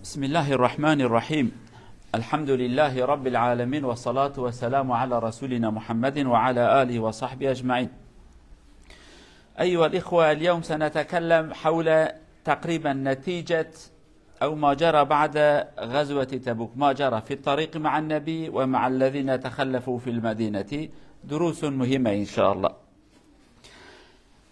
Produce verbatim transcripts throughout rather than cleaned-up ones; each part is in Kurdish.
بسم الله الرحمن الرحيم. الحمد لله رب العالمين، والصلاة والسلام على رسولنا محمد وعلى آله وصحبه أجمعين. أيها الإخوة، اليوم سنتكلم حول تقريبًا نتيجة أو ما جرى بعد غزوة تبوك، ما جرى في الطريق مع النبي ومع الذين تخلفوا في المدينة. دروس مهمة إن شاء الله.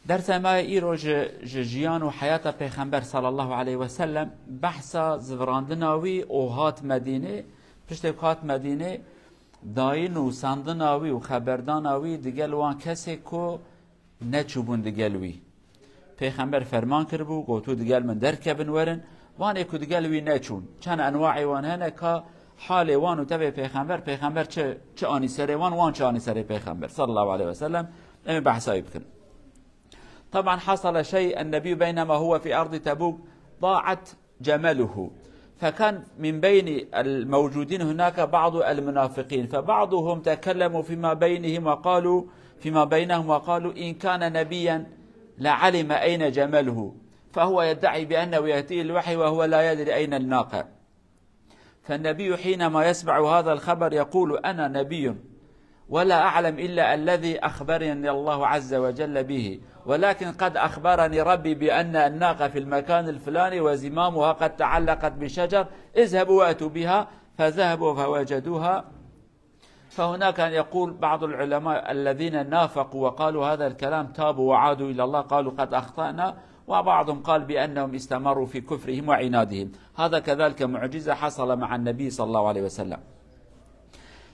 Dersa me îro ji, ji jiyan û heyata Pêxember sallallahu aleyhi ve sellem behsa zivirandina wî û hat Medînê, piştê ku hat Medînê, dayîn û sandina wî û xeberdana wî digel wan kesê ku neçûbûn digel wî. Pêxember ferman kiribû, gotû digel min derkevin werin, wanê ku digel wî neçûn. Çend enwaê wan hene ka halê wan û tevê Pêxember, Pêxember çi, çi anî serê wan, wan çi anî serê Pêxember sallallahu aleyhi ve sellem. Em ê behsa wî bikin. طبعًا حصل شيء، النبي بينما هو في أرض تبوك ضاعت جمله، فكان من بين الموجودين هناك بعض المنافقين، فبعضهم تكلموا فيما بينهم وقالوا، فيما بينهم وقالوا: إن كان نبيا لعلم أين جمله، فهو يدعي بأنه يأتيه الوحي وهو لا يدري أين الناقة. فالنبي حينما يسمع هذا الخبر يقول: أنا نبي ولا أعلم إلا الذي أخبرني الله عز وجل به، ولكن قد أخبرني ربي بأن الناقة في المكان الفلاني وزمامها قد تعلقت بشجر، اذهبوا وأتوا بها. فذهبوا فوجدوها. فهناك أن يقول بعض العلماء الذين نافقوا وقالوا هذا الكلام تابوا وعادوا إلى الله، قالوا: قد أخطأنا، وبعضهم قال بأنهم استمروا في كفرهم وعنادهم. هذا كذلك معجزة حصل مع النبي صلى الله عليه وسلم.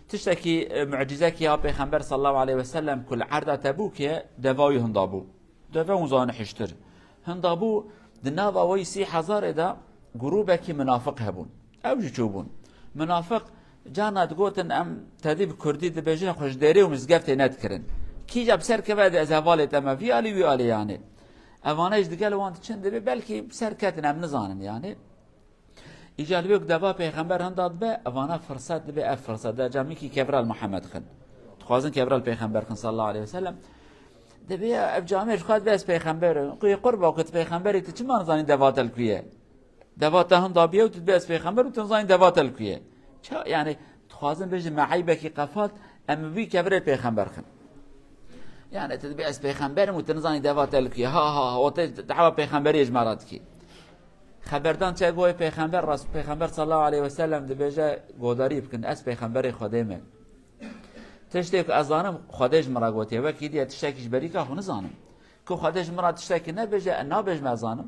Tiştekî, e, mucizekî ya Pêxember sallallahu aleyhi ve sellem ku li erda Tebûkê deva wî hinda bû. Deve hûn zanî hiştir. Hinda bû, di nava wê sî hezarê de grûbekî minafik hebûn. Ew jî çûbûn. Minafik, carna digotin, em tedî bi kurdî dibêjin, xwe ji dêrê û mizgeftê nedikirin. Kîja bi ser keve de ez hevalê te me, vî alî wî alî yanî. Evane jî digel wan diçin dibê, belkî bi ser ketin, em nizanin yanî. Îca li wê ku deva Pêxember hinda dibe, evana firset dibe, ev firset de camîkî kevra li Muhammed xin. Dixwazin kevra li Pêxember xin sallallahu aleyhi ve sellem. Dibê ya ev camê ji xwe dibe ez Pêxember im. Ku yê qurba ku tu Pêxemberî tu çima nizanî deva te li ku ye? Deva te hinda biye û tu dibê ez Pêxember û tu nizanî deva te li ku ye. Ça, yani, dixwazin bêjin me eybekî qefalt, em bi wî kevirê Pêxember xin. Yani, tu dibê ez Pêxember im û tu nizanî deva te li ku ye. Ha, ha, ha, o te dehwa Pêxemberiyê ji me re dikî. Xeberdan çe goyê Pêxember, rast Pêxember sallallahu aleyhi ve sellem dibêje, godarî bikin, ez Pêxemberê Xwedê me. Tiştê ku ez zanim, Xwedê ji min re gotiye. Wekî diye tiştekî ji berîka xwe nizanim. Ku Xwedê ji min re tiştekî nebêje, ez nabêjim ez zanim.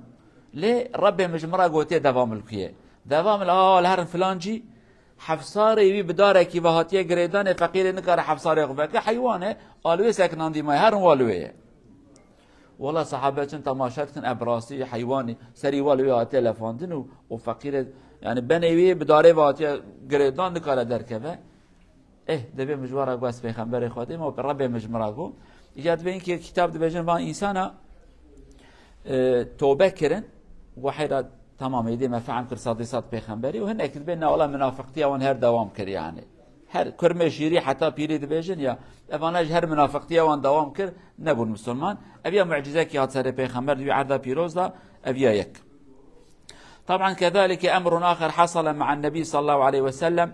Lê Rebbê min ji min re gotiye deva min li ku ye. Deva min li, a, li herin filan cî, hefsarê wî bi darekî ve hatiye girêdanê, feqîrê nikare hefsarê xwe veke, heywan e, a li wê sekinandî maye, herin wa li wê ye. Wela sahabe çin temaşe dikin, ev bi rastî heywanî, serî wa li wê hatiye lefandin û, û feqîrê, yani benê wî bi darê ve hatiye girêdan, nikare derkeve. Eh, dibê min ji we re got, ez pêxemberê Xwedê me û Rebbê min ji min re got. Îcar dibê hinkê kitab dibêjin van însana, e, tobe kirin, wehê re tamam êdî me fehm kir sedî sed pêxemberî û hinek dibê ne wela minafiqtiya wan her dewam kir yani. Her kurmê şîrî heta pîrî dibêjin ya, evana ji her minafiqtiya wan dewam kir, nebûn misilman. Ev ya mucizekî hat serê pêxember di wî erda pîroz de, ev ya yek. طبعًا كذلك أمر آخر حصل مع النبي صلى الله عليه وسلم،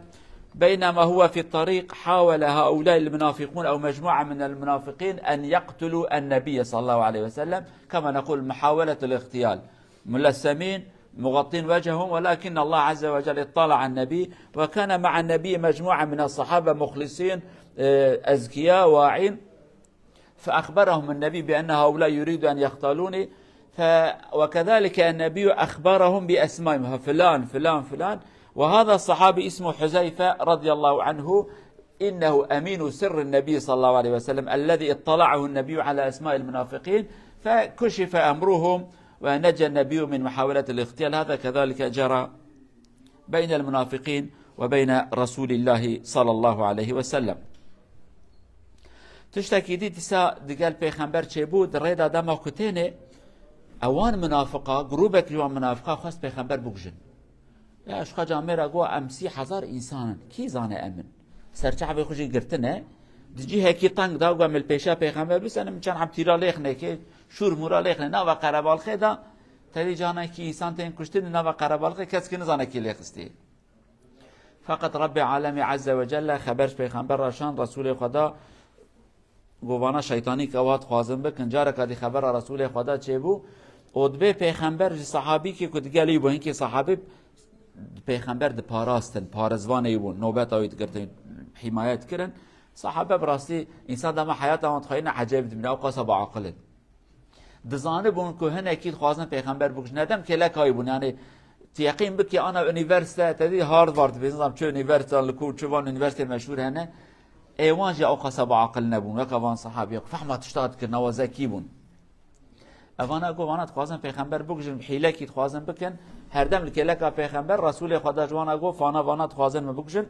بينما هو في الطريق حاول هؤلاء المنافقون أو مجموعة من المنافقين أن يقتلوا النبي صلى الله عليه وسلم، كما نقول محاولة الاغتيال، ملثمين مغطين وجههم، ولكن الله عز وجل اطلع على النبي، وكان مع النبي مجموعة من الصحابة مخلصين، آه، أذكياء واعين، فأخبرهم النبي بأن هؤلاء يريدوا أن يقتلوني، ف-، وكذلك النبي أخبرهم بأسمائهم، فلان، فلان، فلان، وهذا الصحابي اسمه حذيفة رضي الله عنه، إنه أمين سر النبي صلى الله عليه وسلم الذي اطلعه النبي على أسماء المنافقين، فكشف أمرهم ونجا النبي من محاولة الاغتيال. هذا كذلك جرى بين المنافقين وبين رسول الله صلى الله عليه وسلم. Tiştekî dî dîsa digel pêxember çêbû, di rê de dema ku têne, ewan minafiqa, grûbek ji wan minafiqa xwest pêxember bikujin. Ya ji xwe camê re got, em sî hezar însan in, kî zane em in? Serçavê xwe jî girtine, di cihekî teng de got, em li pêşa pêxember bisenin, min çend heb tîra lêxinê kê, şûr mûra lêxinê, nava qerebalxê de, Tevî canekî însan tên kuştin di nava qerebalixê, kes kî nizane kî lê xistî. Feqet Rebbê Alemî Azze ve Celle xeber ji Pêxember re şand, Resûlê Xweda got, vana şeytanî ke ew hat dixwazin bikin, careka dî xebera Resûlê Xweda çêbû û dibê Pêxember ji sahabîkê ku digel wî bû, hinkî sahabî Pêxember diparastin, parêzvanê wî bûn, nobeta wî digirtin, hîmayet kirin. Sahabe bi rastî însan dema heyata wan dixweyne ecêb dimîne, ew qasa biaqil in. Dizanibûn ku hinekî dixwazin Pêxember bikujin. Nedem kêleka wî bûn, yanî tu yeqîn bikî ana unîversîte, te dî Harvard bê, nizam çi unîversîte, li ku çi van unîversîtê meşhûr hene, ê wan jî ew qasa biaqil nebûn, weke van sahabî, fehma tişta dikirin, ewa zekî bûn. Evana got, vana dixwazin Pêxember bikujin, hîlekî dixwazin bikin, herdem li kêleka Pêxember, Resûlê Xweda ji wana got, fana vana dixwazin min bikujin.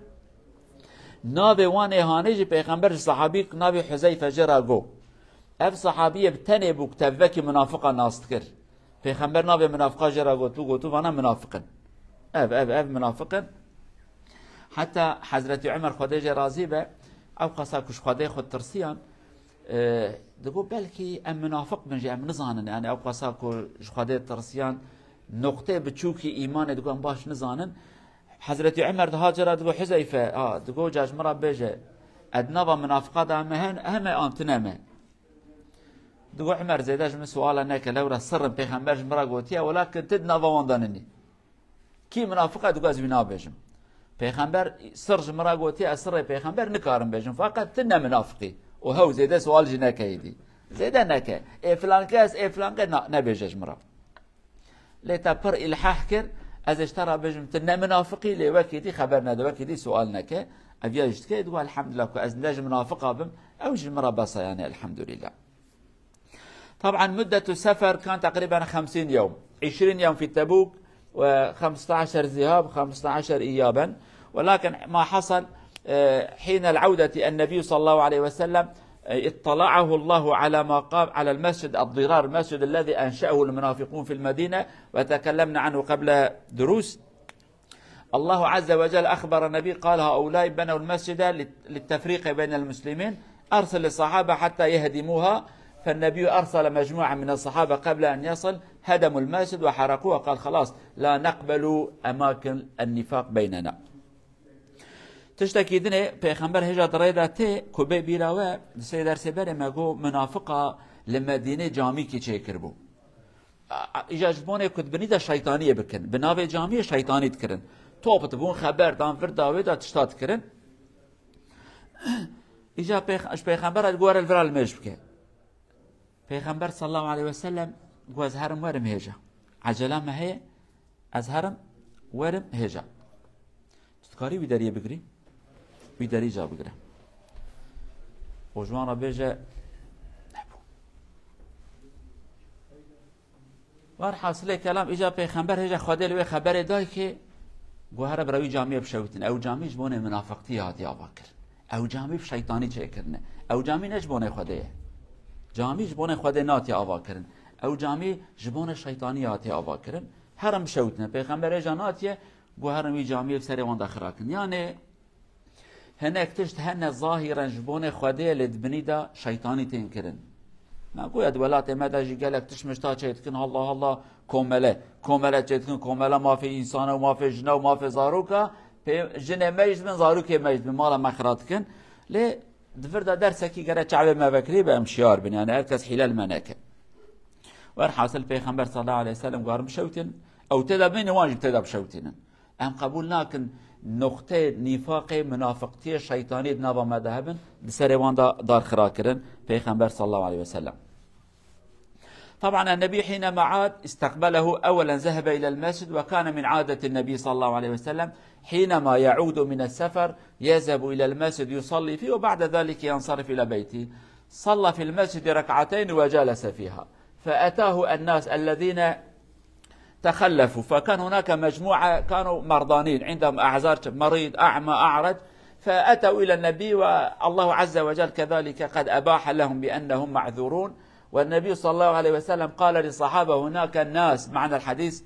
Navê wan ê hanê jî Pêxember ji sahabî navê Huzeyfe jê re got. Ev sahabiyê bi tenê bû ku tevvekî munafiqa nas dikir. Pêxember navê munafiqa jê re gotû, gotû, vana munafiq in. Ev, ev, ev munafiq in. Heta Hezretî Umer, Xwedê jê razî be, ew qasa ku ji Xwedê xwe tirsiyan, e, digot, belkî em munafiq bin jî, em nizanin. Yani ew qasa ku ji Xwedê tirsiyan, noqteyê biçûkî îmanê digot em baş nizanin. Hezretî Umer dihat jê re digot, Huzeyfe, a, digot, ca ji min re bêje, ez di nava munafiqa de me hen, heme an tune me. Digot, Umer, zêde ji min suala neke, lewra sirrim, Pêxember ji min re gotiye, welakin tu di nava wan de ninî. Kî munafiq e, digot, ez wî nabêjim. Pêxember sir ji min re gotiye, ez sirrê Pêxember nikarim bêjim, feqet tu ne munafiqî. Û hew zêde sual jî neke êdî. Zêde neke. Ê filan kes, ê filan kes, na, nebêje ji min re. Lê te pir îlhah kir, ez ê ji te re bêjim, tu ne minafiqî, lê wekî dî xeber nede, wekî dî sual neke. Ev ya jî dike, digo, elhamdulillah, ku ez ne ji minafiqa bim, ew ji min re bes e, yani, elhamdulillah. Taban, muddetu sefer kan teqrîben xemsîn yewm. Îşrîn yewm fi Tebûk ve xemstaşer zîhab, xemstaşer îyaben. Welakin ma hasal, e, hînel awdeti en-Nebî sallallahu aleyhi ve sellem اطلعه الله على ما قام على المسجد الضرار، المسجد الذي أنشأه المنافقون في المدينة، وتكلمنا عنه قبل دروس. الله عز وجل أخبر النبي، قال: هؤلاء بنوا المسجد للتفريق بين المسلمين، أرسل الصحابة حتى يهدموها. فالنبي أرسل مجموعة من الصحابة قبل أن يصل، هدموا المسجد وحرقوه، وقال: خلاص، لا نقبل أماكن النفاق بيننا. Tiştekî dinê Pêxember hêja di rê de tê ku bê bîra we, di sê dersê berê me got, minafiqa li Medînê camîkî çêkiribû. A, a, îja ji bonê ku di binî de şeytaniyê bikin. Bi navê camiyê şeytanî dikirin. Top dibûn, xeber dan, vir da wê de tişta dikirin. Îja pêx-, ji Pêxembera digot, were li vira limêj bike. Pêxember sallallahu aleyhi ve sellem got, ez herim werim hêja. Ecela me heye, ez herim werim hêja. Tu dikarî wî deriyê bigirî? Wî derî ca bigire. Û ji wan re bêje, hebû. Werhasilê kelam, îca Pêxember hêja Xwedê li wê xeberê dayikê, got, here bira wî camiyê bişewitîne. Ew camî ji bonê minafiqtiyê hatiye ava kirin. Ew camî bi şeytanî çêkirine. Ew camî ne ji bonê Xwedê ye. Camî ji bonê Xwedê natiye ava kirin. Ew camî ji bonê şeytanî hatiye ava kirin. Herin bişewitine. Pêxember hêja natiye, got, herin wî camiyê bi serê wan de xira kin. Yanê hinek tişt hene zahîren ji bonê Xwedê ye, lê di binî de şeytanî tên kirin. Me goya di welatê me de jî gelek tişt mişta çêdikin, Allah Allah, komele. Komele çêdikin, komele mafê însana û mafê jina û mafê zaroka. Pê jinê me jî dibin, zarokê me jî dibin, mala me xira dikin. Lê di vir de dersekî gere çavê me vekirî be, em şiyar bin. Yani her kes hîle li me neke. Werhasil Pêxember sallallahu aleyhi ve sellem garin bişewtin. Ew tê de bînin, wan jî tê de bişewtînin. Em qebûl nakin noqteyê nîfaqê, minafiqtiyê, şeytaniyê di nava me de hebin, di serê wan de dar xira kirin Pêxember sallallahu aleyhi ve sellem. طبعا النبي حينما عاد استقبله، أولا ذهب إلى المسجد، وكان من عادة النبي صلى الله عليه وسلم حينما يعود من السفر يذهب إلى المسجد يصلي فيه، وبعد ذلك ينصرف إلى بيته. صلى في المسجد ركعتين وجلس فيها، فأتاه الناس الذين تخلفوا، فكان هناك مجموعة كانوا مرضانين، عندهم أعذار، مريض، أعمى، أعرج، فأتوا إلى النبي، والله عز وجل كذلك قد أباح لهم بأنهم معذورون. والنبي صلى الله عليه وسلم قال للصحابة، هناك ناس، معنى الحديث،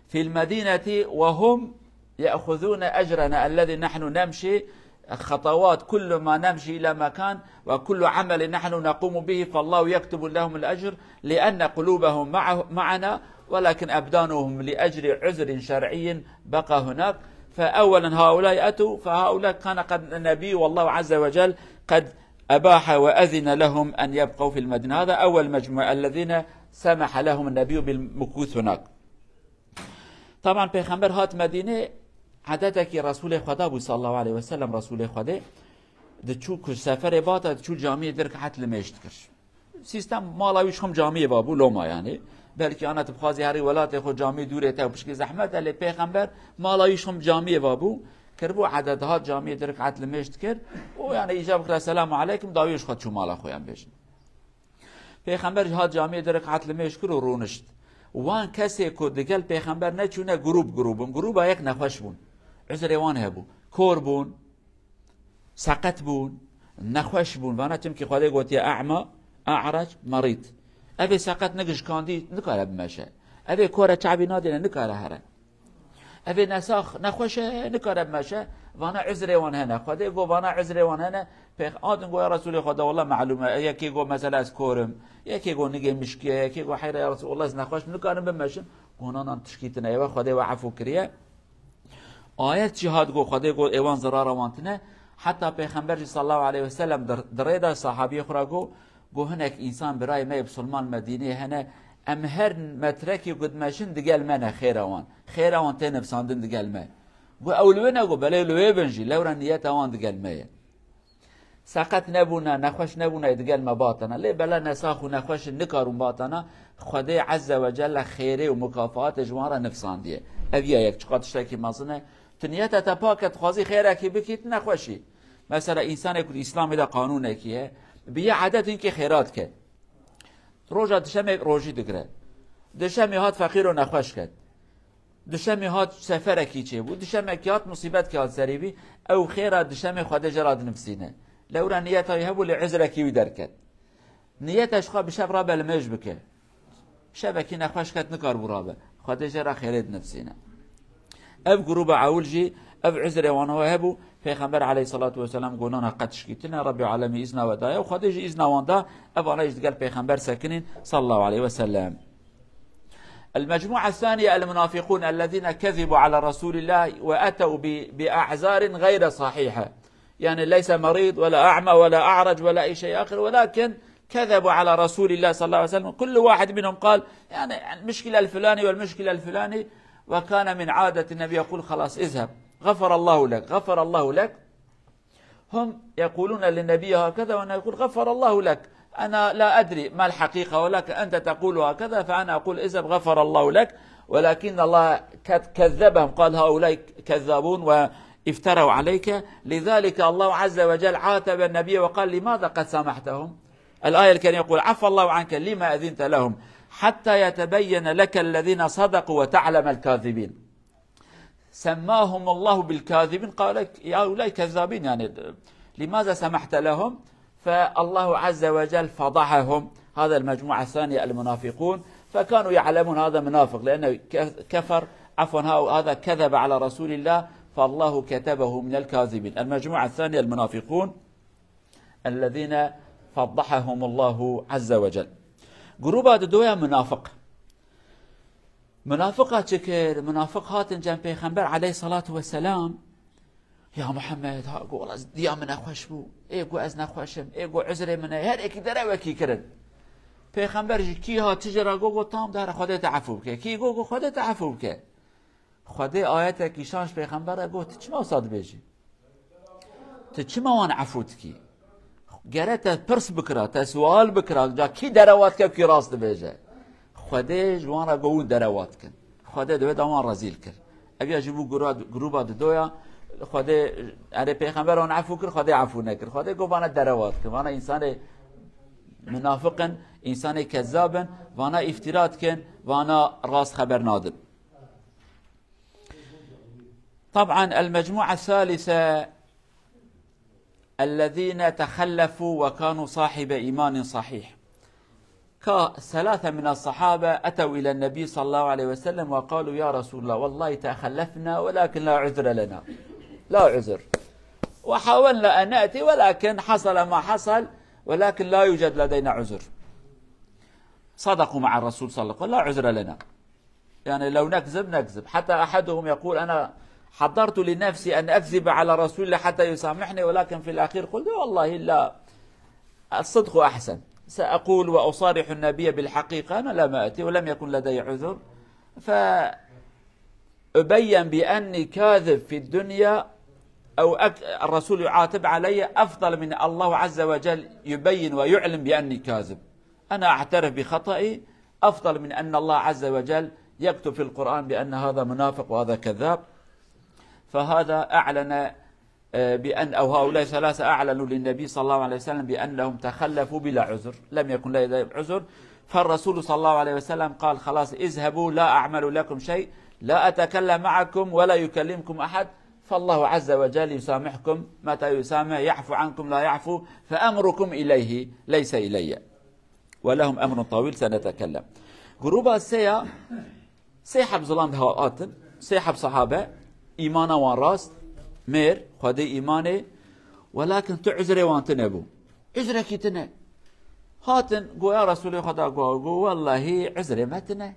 في المدينة وهم يأخذون أجرنا الذي نحن نمشي خطوات، كل ما نمشي إلى مكان وكل عمل نحن نقوم به فالله يكتب لهم الأجر، لأن قلوبهم معه، معنا، ولكن أبدانهم لأجل عذر شرعي بقى هناك. فأولا هؤلاء أتوا، فهؤلاء كان قد النبي والله عز وجل قد أباح وأذن لهم أن يبقوا في المدينة. هذا أول مجموعة الذين سمح لهم النبي بالمكوث هناك. طبعا پێخەمبەر هات مەدینێ، عادەتێکی ڕەسوولێ خۆدا بوو، صلی الله عليه وسلم، ڕەسوولێ خۆدێ دچوو کو سەفەرێ بات، دچوو جامیێ دە رکعەت لمێژ دکرد. سیستەم ماڵا ویش خۆم جامیێ وا بوو لۆما، یعنی بەلکی ئانا تبخوازی هەری وڵاتێ خۆ جامی دوورێ تە و پشکی زەحمەتە، لێ پێخەمبەر ماڵا ویش خۆم جامیێ وا بوو، کردبوو عادەت، هات جامیێ دە رکعەت لمێژ دکرد و یعنی ئیجا بکرا سەلام علیکم، دا ویش خۆ چوو ماڵا خۆیان بێژن. پێخەمبەر هات جامیێ دە رکعەت لمێژ کر و ڕوونشت. وان کەسێ کو دگەل پێخەمبەر نەچوونە گروپ گروپ بوون، گروپا یەک نەخوەش بوون، عزرێ وان هەبوو، کۆر بوون، سەقەت بوون، نەخوەش بوون. وانە چمکی خودێ گوتیە ئەعما، ئەعرەج، مەڕید. ئەبێ سەقەت نگشکاندی نکارە بمەشە. ئەبێ کۆرە چابی نادێنە نکارە هەرە. ئەبێ نەساخ نەخوەشە نکارە بمەشە. وانە عزرێ وان هەنە. خودێ گو وانە عزرێ وان هەنە. پێخ ئادن گو یا ڕەسوولێ خۆدا وەڵا مەعلومە. یەکێ گو مەسەلە ئەز کۆرم. یەکێ گو نگێ مشکیە. یەکێ گو حەیرە یا ڕەسوول وەڵا ئەز نەخوەش نکارم بمەشم. گونانان تشکیتنە. ئێوە خودێ وە عەفو کریە. ئاەت چی هات گو خودێ گو ئێوان زرارە وانتنە، حتا پێخەمبەر جی صلی الله علیه وسلم در-، دڕێدا سەحابیە خورا گو، گو هەنێک ئینسان برای مەی بسلمان مەدینێ هەنە، ئەم هەر مەترەکی گوت مەشن دگەل مەنە خێرە وان. خێرە وان تێ نفساندن دگەل مە. گو ئەو لوێ نەگو، بەلێ لوێ بنجی، لەورە نیەتە وان دگەل مەیە. سەقەت نەبوونە، نەخوەش نەبوونە، دگەل مە باتەنە. لێ بەلە نەساخ و نەخوەش نکارون باتەنە، خودێ عەزە وە جەلە خێرێ و مکافاتێ جوان رە نفساندیە. ئەویە یەک چقا تشتێکی مەزنە. تو نیەتە تە پاکە، تخوازی خێرەکی بکیت، نەخوەشی. مەسەلە ئینسانێک کو ئیسلامی دا قانونێکی هە، بیە عادەت اینکە خێرات کە. ڕۆژە دشەمێ ڕۆژی دگرە. دشەمێ هات فەقیر و نەخوەش کەت. دشەمێ هات سەفەرەکی چێ بوو. دشەمێکی هات مصیبەتکی هات سەری بی. ئەو خێرا دشەمێ خودێ جەرا دنفسینە. لەورا نیەتای هەبوو لێ عزرەکی وی دەرکەت. نیەتەش خوا بشەب ڕابە لمێژ بکە. شەبەکی نەخوەش کەت نکار بوو ڕابە. خودێ جەرا خێرێ دنفسینە. ئەو گروبە عەول جی، ئەو عزرێ وانەوە هەبوو، پێخەمبەر علیه الصلاة والسلام گونانا قەت شکیتنە، ڕەبی عالەمی ئیزنا وەدایە و خودێ جی ئیزنا واندا، ئەوانە ئیش دگەل پێخەمبەر سەکنین، صلی الله عليه وسلم. المجموعة الثانية المنافقون الذين كذبوا على رسول الله وأتوا ب-، بأعذار غير صحيحة. يعني ليس مريض ولا أعمى ولا أعرج ولا أي شيء آخر، ولكن كذبوا على رسول الله صلى الله عليه وسلم. كل واحد منهم قال، يعني، المشكلة الفلاني والمشكلة الفلاني، وكان من عادة النبي يقول: "خلاص، اذهب، غفر الله لك، غفر الله لك". هم يقولون للنبي هكذا، وأنا يقول: "غفر الله لك، أنا لا أدري ما الحقيقة، ولكن أنت تقول هكذا، فأنا أقول: اذهب، غفر الله لك". ولكن الله كذ-، كذبهم، قال: "هؤلاء كذابون وافتروا عليك". لذلك الله عز وجل عاتب النبي وقال: "لماذا قد سامحتهم؟" الآية الكريمة يقول: "عفى الله عنك لما أذنت لهم حتى يتبين لك الذين صدقوا وتعلم الكاذبين". سماهم الله بالكاذبين، قال: "يا هؤلاء كذابين، يعني، لماذا سمحت لهم؟" فالله عز وجل فضحهم. هذا المجموعة الثانية المنافقون، فكانوا يعلمون هذا منافق لأنه ك-، كفر، عفوا، ها-، هذا كذب على رسول الله، فالله كتبه من الكاذبين. المجموعة الثانية المنافقون الذين فضحهم الله عز وجل. گروبا دویا منافق. منافقا چی کرد؟ منافق هاتن جن پێخەمبەر علیه الصلاة والسلام. یا محمد، ها، گو، والله، دیا من نەخوەش بوو. ئێ، گو، ئەز نەخوەشم. ئێ، گو، عزرێ منە. هەر ئێکی دەرەوەکی کرد. پێخەمبەر جی کی ها چی جرا گو، گو، تام دارە، خودێ تە عفو بکە. کی گو، گو، خودێ تە عفو بکە. خودێ ئاەتێکی شانش پێخەمبەرە گو، تو چما وسا دبێژی؟ تو چما وان عفو دکی؟ گەرە تە پرس بکرا، تە سوال بکرا، جا کی دەرەوات کە کی ڕاست دبێژە؟ خودێ جوان را گو، ون دەرەوات کن. خودێ دوێ داوان ڕەزیل کرد. ئەویا جی بوو گرا-، گروبا ددۆیا، خودێ، ئەرێ پێخەمبەر وان عفو کرد، خودێ عفو نەکرد. خودێ گو، وانە دەرەوات کن. وانە ئینسانێ منافقن، ئینسانێ کەزابن، وانە ئیفتیرات کن، وانە ڕاست خەبەر نادن. طبعا المجموعة الثالثة الذين تخلفوا وكانوا صاحب إيمان صحيح. كا ثلاثة من الصحابة أتوا إلى النبي صلى الله عليه وسلم وقالوا: "يا رسول الله، والله تخلفنا ولكن لا عذر لنا، لا عذر، وحاولنا أن نأتي ولكن حصل ما حصل، ولكن لا يوجد لدينا عذر." صدقوا مع الرسول صلى الله عليه وسلم، "لا عذر لنا." يعني لو نكذب نكذب. حتى أحدهم يقول: "أنا حضرت لنفسي أن أكذب على رسول الله حتى يسامحني، ولكن في الأخير قلت: والله لا، الصدق أحسن، سأقول وأصارح النبي بالحقيقة، أنا لم أتي ولم يكن لدي عذر، فأبين بأني كاذب في الدنيا، أو أك-، الرسول يعاتب علي، أفضل من الله عز وجل يبين ويعلم بأني كاذب. أنا أعترف بخطئي أفضل من أن الله عز وجل يكتب في القرآن بأن هذا منافق وهذا كذاب." فهذا أعلن، آه، بأن، أو هؤلاء ثلاثة أعلنوا للنبي صلى الله عليه وسلم بأنهم تخلفوا بلا عذر، لم يكن لديهم عذر. فالرسول صلى الله عليه وسلم قال: "خلاص، اذهبوا، لا أعمل لكم شيء، لا أتكلم معكم ولا يكلمكم أحد، فالله عز وجل يسامحكم متى يسامح، يعفو عنكم لا يعفو، فأمركم إليه ليس إلي." ولهم أمر طويل سنتكلم. Gruba sêya, sê heb zilam hatin, sê heb sahabe, îmana wan rast, mêr, xwedê îmanê, welakin tu uzrê wan tune bû. Uzrekî tune. Hatin, go ya Resulê Xweda, go, go, wellahî uzrê me tune.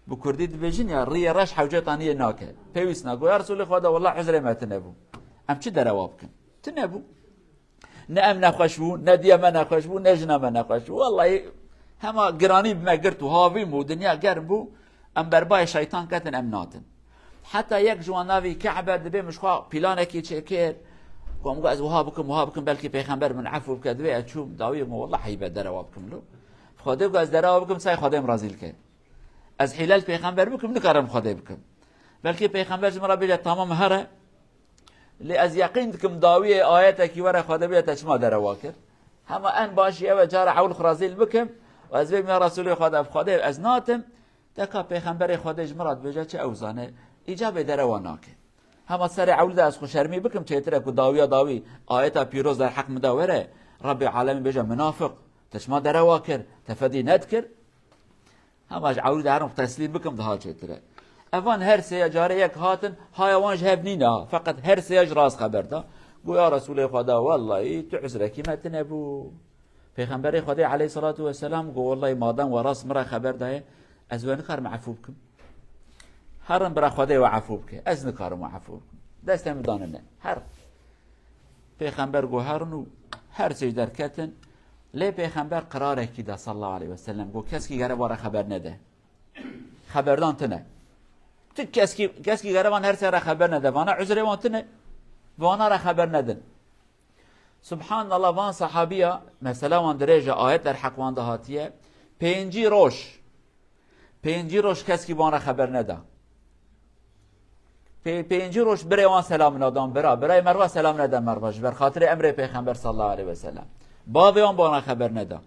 Bi kurdî dibêjin ya, riyê reş hewcê taniyê nake. Pêwîst na, go ya Resulê Xweda, wallah uzrê me tune bû. Em çi derewa bikin? Tune bû. Ne em nexweş bûn, ne diya me nexweş bû, ne jina me nexweş bû. Wellahî hema giranî bi me girt û havîm û dinya germ bû. Em berbayê şeytan ketin, em natin. Heta yek ji wan navî Ke'be dibê min ji xwe planekî çêkir. Ku em got, ez wiha bikim, wiha bikim, belkî pêxember min efû bike. Divê ez çûm dawiyê, min wallah heybe derewa bikim lo. Xwedê ku ez derewa bikim, say Xwedê min razî dike. Ez hîle li pêxember bikim, nikarim Xwedê bikim. Belkî pêxember ji min re bêje, tamam here. Lê ez yeqîn dikim dawiyê ayetekî were Xwedê bêje te çima derewa kir. Hema en başî ew e cara ewil xwe razî li bikim û ez bêm ya Resûlê Xweda, bi Xwedê ez natim. Deka pêxemberê Xwedê ji min re dibêje çi ew zane, îcabê derewa nake. Hema serê ewil de ez xwe şermî bikim çêtir e ku dawiya dawî ayeta pîroz derheq min de were, Rebbê alemî bêje minafiq, te çima derewa kir, te fedî nedikir? Hema ji ewil de herim teslîm bikim daha çêtir e. Evan her sêya carê yek hatin, haya wan ji hev nîne ha. Feqet her sêya ji rast xeber da. Go ya Resûlê Xweda, wellahî tu uzrekî me tune bû. Pêxemberê Xwedê aleyhissalatu vesselam go, wellahî madem we rast min re xeber daye, ez we nikarim efû bikim. Herin bira Xwedê we efû bike. Ez nikarim we efû bikim. Destê min danine. Her. Pêxember go herin û her sê ji derketin. Lê Pêxember qirarekî da sallallahu aleyhi ve sellem. Go keskî gere vara xeber nede. Xeberdan tune. Tu keskî, keskî gere van her sê re xeber nede. Vana uzrê wan tune. Vana re xeber nedin. Subhanallah, van sahabiya, mesela wan dirêj e, ayet derheq wan de hatiye. Pêncî roj. Pêncî roj keskî wan re xeber neda. Pê-, pêncî roj birê wan selam nadan bira. Birayê merva selam nede merva. Ji ber xatirê emrê Pêxember sallallahu aleyhi ve sellem. Bavê wan bi wan re xeber neda.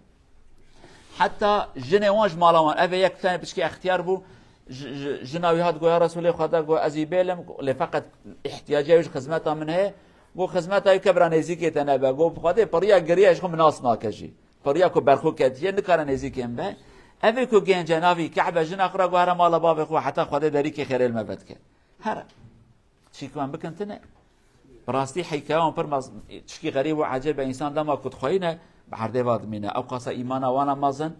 Heta jinê wan ji mala wan. Ev ê yek tenê piçkî extiyar bû. Ji, ji, jina wî hat go, ya Resûlê Xweda, go, ez î bêlim, lê feqet ihtiyacê wî ji xizmeta min heye. Go, xizmeta wî ke bira nêzîkê te nebe. Go, bi Xwedê piriya giriye ji xwe min nas nake jî. Piriya ku berxwe ketiye, nikare nêzîkê min be. Ev ê ku gênce navî Ke'be jina xwe re go, here mala bavê xwe, heta Xwedê derîkê xêrê li me vedike. Here. Çî ku em bikin tune. Bi rastî heykeya wan pir mez-, tişkî xerîb û ecêb e, însan dema ku dixweyîne, bi erdê va dimîne. Ew qasa îmana wan e mezin.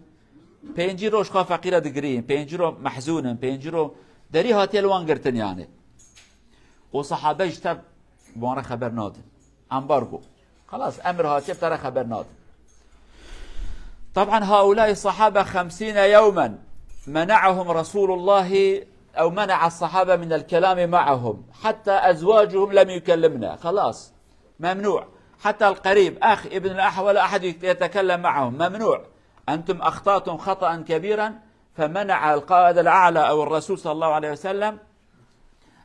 Pêncî roj xwe feqîre digirîn, pêncî roj mehzûn in, pêncî roj derî hatiye li wan girtin yani. Û sahabe ji te bi wan re xeber nadin. Ambargo. Xelas, emir hatiye, bi te re xeber nadin. طبعا هؤلاء الصحابة خمسين يوما منعهم رسول الله، أو منع الصحابة من الكلام معهم، حتى أزواجهم لم يكلمنا. خلاص، ممنوع. حتى القريب، أخ، ابن الأخ، ولا أحد يتكلم معهم، ممنوع. أنتم أخطأتم خطأ كبيرا، فمنع القائد الأعلى أو الرسول صلى الله عليه وسلم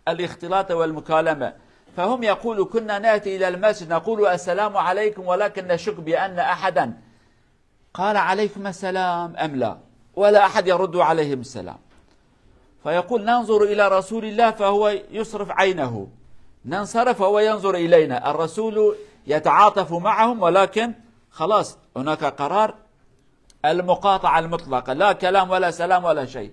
الاختلاط والمكالمة. فهم يقول: كنا نأتي إلى المسجد نقول: السلام عليكم، ولكن نشك بأن أحدا قال: عليكم السلام أم لا، ولا أحد يرد عليهم السلام. فيقول: ننظر إلى رسول الله فهو يصرف عينه، ننصرف وهو ينظر إلينا. الرسول يتعاطف معهم، ولكن خلاص هناك قرار المقاطعة المطلقة، لا كلام ولا سلام ولا شيء.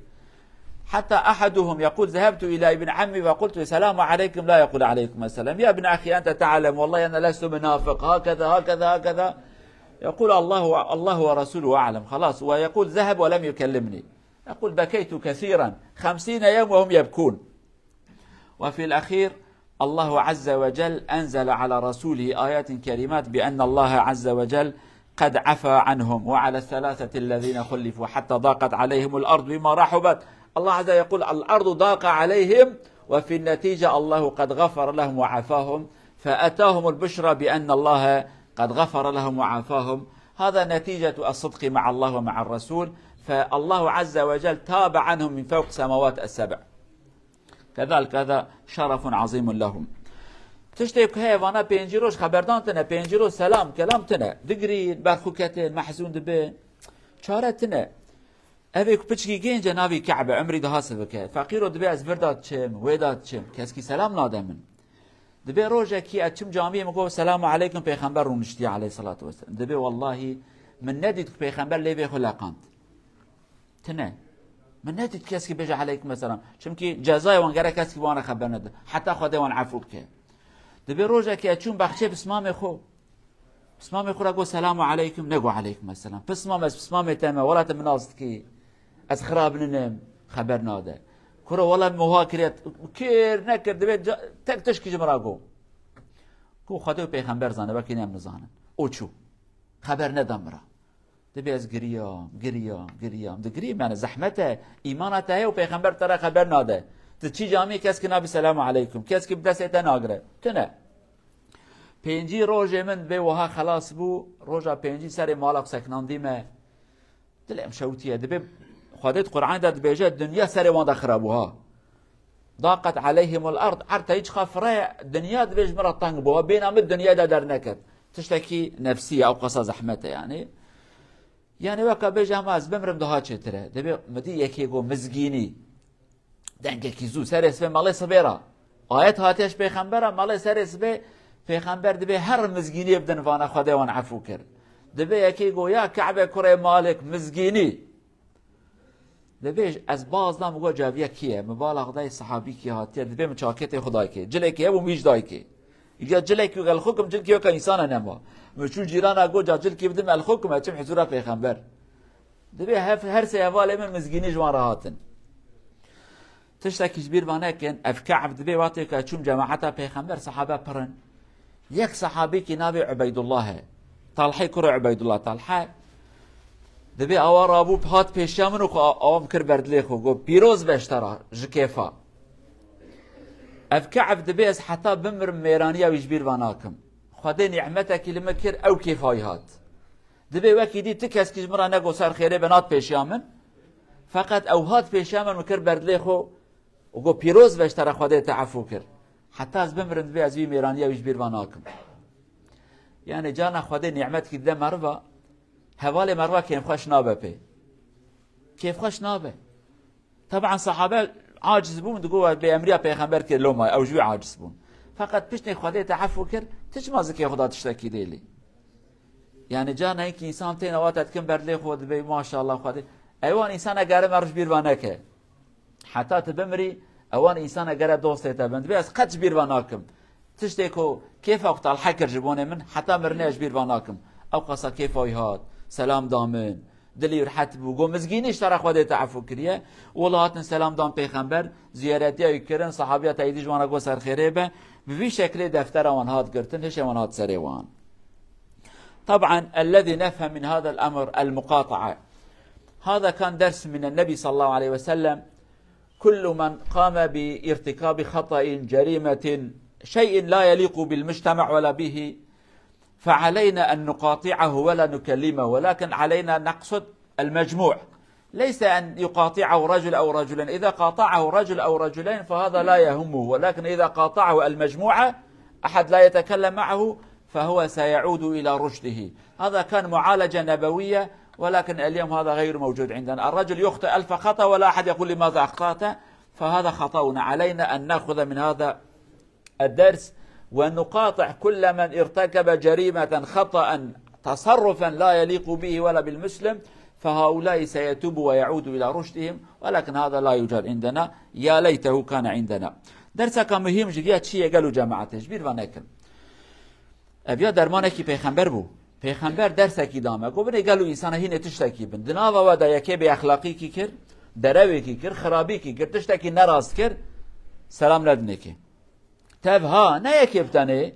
حتى أحدهم يقول: ذهبت إلى ابن عمي وقلت: السلام عليكم، لا يقول: عليكم السلام. يا ابن أخي، أنت تعلم، والله أنا لست منافق، هكذا، هكذا، هكذا. يقول: الله، الله ورسوله أعلم. خلاص، ويقول: ذهب ولم يكلمني. يقول: بكيت كثيرا، خمسين يوم وهم يبكون. وفي الأخير، الله عز وجل أنزل على رسوله آيات كريمات بأن الله عز وجل قد عفا عنهم وعلى الثلاثة الذين خلفوا حتى ضاقت عليهم الأرض بما رحبت. الله عز وجل يقول: الأرض ضاق عليهم، وفي النتيجة الله قد غفر لهم وعافاهم، فأتاهم البشرى بأن الله قد غفر لهم وعافاهم. هذا نتيجة الصدق مع الله ومع الرسول، فالله عز وجل تاب عنهم من فوق سماوات السبع. كذلك هذا شرف عظيم لهم. Tiştê ku heye vana pêncî roj xeberdan tine, pêncî roj selam kelam tine. Digirîn, berxu ketin, mehzûn dibin. Çare tine. Evê ku piçkî gênc e navî Ke'b e, emrî daha sivik e. Feqîro dibê ez vir da diçim, wê da diçim. Keskî selam nade min. Dibê rojekî ez çim camiyê min got, "Selamu aleykum, Pêxember rûniştiye aleyhissalatu vesselam." Dibê, "Wallahî min nedît ku Pêxember lêvê xwe leqand." Tine. Min nedît keskî bêje aleykum selam. Çimkî cezayê wan gerek keskî wan re xeber nede. Heta Xwedê wan efû bike. Dibê rojekê ez çûm baxçê pismamê xwe. Pismamê xwe re got, "Selamu aleykum." Nego, "Aleykum selam." Pismam, ez pismamê te me, wela te min nas dikî. Ez xirab ninim, xeber nade. Kuro, wela moha kiriye, kir, nekir, dibê ca-, tek tişkî ji min re go. Ku Xwedê û Pêxember zane, wekî ne em nizanin. O çû. Xeber neda min re. Dibê ez giriyam, giriyam, giriyam. Digirîm, yani zehmet e. Îmana te heye û Pêxember te re xeber nade. Tu çî camî keskî nabî selamu aleykum. Keskî bi destê te nagire. Tune. Pêncî rojê min dibê wiha xelas bû. Roja pêncî serê mala xwe sekinandî me. Dilê em şewtiye. Dibê Xwedê di Qur'anê de dibêje, dinya serê wan de xira bû ha. Daqet aleyhimul ard. Erd te hiç xa fire, dinya dibê ji min re teng bû. Bêna min dinyayê de derneket. Tiştekî nefsî ye, ew qasa zehmet e yani. Yani weka bêje, hema ez bimrim daha çêtir e. Dibê mi dî yekê got mizgînî. Dengekî zû serê sibê malê sibê re. Ayet hatiye ji pêxembera, malê serê sibê pêxember dibê her mizgîniyê bidin vana Xwedê wan efû kir. Dibê yekê got ya Ke'be kurê Malik mizgînî. Dibê ez baz dam, got caviya kî ye? Min bala xwe dayê sehabîkî hatiye, dibê min çaketê xwe dayê kê. Cilekê hebû, min îş dayê kê. Îca cilekî û gelxukim, cilkî weka însana nema. Min çû cîrana got ca cilkî bidim elxukim, ez çim hizûra pêxember. Dibê hev-, her sê hevalê min mizgînî ji wan re hatin. Tiştekî ji bîr ve nekin, ev Ke'b dibê wextê ku çûm cemaeta pêxember, sehabe pir in. Yek sehabîkî navê Ubeydullah e. Talhê kurê Ubeydullah, Talhe. Dibê awa rabû hat pêşiya min û xwe a-, awa min kir ber dilê xwe, got, "Pîroz be ji te re, ji kêfa." Ev Ke'b dibê ez heta bimirim mêraniya wî ji bîr ve nakim. Xwedê nîmetekî li min kir, ew kêfa wî hat. Dibê wekî dî ti keskî ji min re nego ser xêrê be, nat pêşiya min. Feqet ew hat pêşiya min, min kir ber dilê xwe û got, "Pîroz be ji te re, Xwedê te efû kir." Heta ez bimirim dibê ez wî mêraniya wî ji bîr ve nakim. Yani carna Xwedê nîmetkî dide meriva, hevalê meriva kêfxweş nabe pê. Kêfxweş nabe. Taban sahabe aciz bûn, digot, "Bê emriya pêxember kir loma, ew ji wî aciz bûn." Feqet piştê Xwedê te efû kir, tu çima zikê xwe da tiştekî dêlî? Yani carna hinkî însan tên ewa te dikin ber dilê xwe dibê, "Maşallah Xwedê." Ewan însana gere mer ji bîr ve neke. Heta tu bimirî, ewan însana gere dostê te bin. Dibê ez qet ji bîr ve nakim. Tiştê ku kêfa ku Talhe kir ji bonê min, heta mirinê ez ji bîr ve nakim. Ew qasa kêfa wî hat, selam da min. Dilî wî rehet bû. Got, "Mizgînî ji te re Xwedê te efû kiriye." Wela hatin selam dan pêxember, ziyaretiya wî kirin, sahabiya te êdî ji wan re got, "Ser xêrê be." Bi vî şeklê deftera wan hat girtin, hişê wan hat serê wan. طبعا الذي نفهم من هذا الأمر المقاطعة. هذا كان درس من النبي صلى الله عليه وسلم. كل من قام بارتكاب خطأ، جريمة، شيء لا يليق بالمجتمع ولا به، فعلينا أن نقاطعه ولا نكلمه، ولكن علينا نقصد المجموع، ليس أن يقاطعه رجل أو رجلين. إذا قاطعه رجل أو رجلين فهذا لا يهمه، ولكن إذا قاطعه المجموعة أحد لا يتكلم معه فهو سيعود إلى رشده. هذا كان معالجة نبوية، ولكن اليوم هذا غير موجود عندنا. الرجل يخطئ ألف خطأ ولا أحد يقول: "لماذا أخطأت؟" فهذا خطأنا، علينا أن نأخذ من هذا الدرس ونقاطع كل من ارتكب جريمة، خطأ، تصرفا لا يليق به ولا بالمسلم، فهؤلاء سيتوبوا ويعودوا إلى رشدهم، ولكن هذا لا يوجد عندنا، يا ليته كان عندنا. Derseka muhîm ji viya çi ye gelo cemaetê? Ji bîr ve nekin. Ev ya dermanekî pêxember bû. Pêxember dersekî da me. Got, "Binê gelo însana hînê tiştekî bin." Di nava we de yekê bêexlaqîkî kir, Derewekî kir, xirabîkî kir, tiştekî nerast kir, selam nedinê kê. Tev ha, ne yekê bi tenê.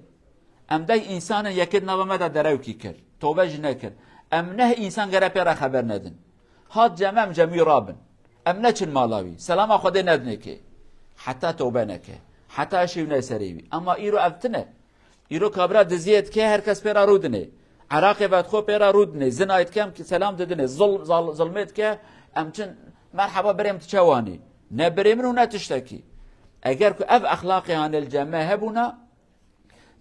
Em deh însan in, yekê di nava me de derewkî kir. Tobe jî nekir. Em neh însan gere pê re xeber nedin. Hat cem em cem wî rabin. Em neçin mala wî. Selama Xwedê nedinê kê. Heta tobe neke. Heta eşê wî neyê serê wî. Ama îro ev tine. Îro kabira diziyê dike, her kes pê re rû dinê. Eraqê vedixwe pê re rû dinê. Zinayê dike em selam didinê. Zul-, zal-, zilmê dike em çin merheba birê min tu çawanî. Ne birê min û ne tiştekî. Eger ku ev exlaqê hanê li cem me hebûna,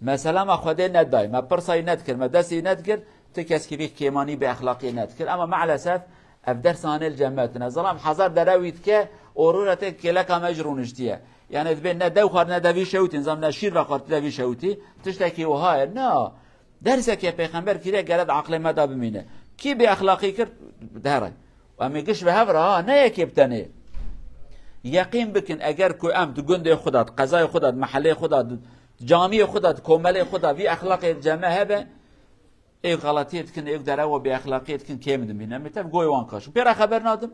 me selama Xwedê nedayê, me pirsayî nedikir, me destî nedikir, tu keskî vî kêmanî bê exlaqiyê nedikir. Ama meelesef ev ders hanê li cem me tine. Zilam hezar derewî dike, orûre tê kêleka me ji rûniştiye. Yani dibê ne dew xwar ne devî şewtî, nizam ne şîr vexwar tu devî şewtî, tiştekî wiha ye. Na, derseke pêxember kiriye gere di aqlê me de bimîne. Kî bê exlaqî kir, dihere. Em ê giş bi hev re ha, ne yekê bi tenê. Yeqîn bikin, eger ku em di gundê xwe de, di qezayê xwe de, di mehelê xwe de, di camiyê xwe de, di komelê xwe de vî exlaqê cem me hebe, ê xeletiyê dikin, ê derewa bê exlaqiyê dikin, kêm dimîne. Em ê tev goyê wan kaşin. Pê re xeber nadim.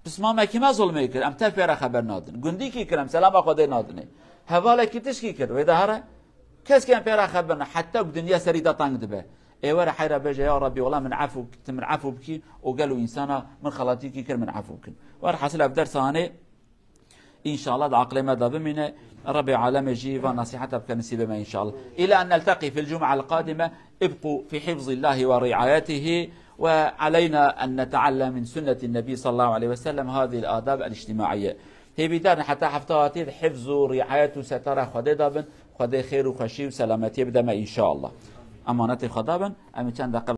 Pismamekî me zulmê kir, em tev pê re xeber nadin. Gundîkî kir, em selama Xwedê nadinê. Hevalekî tişkî kir, wê de here. Kes kêm pê re xeber ne, heta ku dinya serî de teng dibe. Ê were heyra bêje, ya Rabbî, wela min efû, tu min efû bikî û gelo însana min xelatîkî kir, min efû bikin. Werhasil ev dersa hanê, înşallah di aqlê me de bimîne. Rabbê alemê jî van nasîheta bike nisîbê me înşallah. Îlâ en nelteqî fil cum'al qadime, ibqû fî hifzillâhi ve riayetihî ve aleyna en neteallem min sünnetin nebî sallallahu aleyhi ve sellem hâzihil adab el içtimaiye. Hêvîdar in heta hefta hatî di hifz û riayet û setara Xwedê de bin. Xwedê xêr û xweşî û selametiyê bide me înşallah. Emanetê Xweda bin. Em ê çend deqe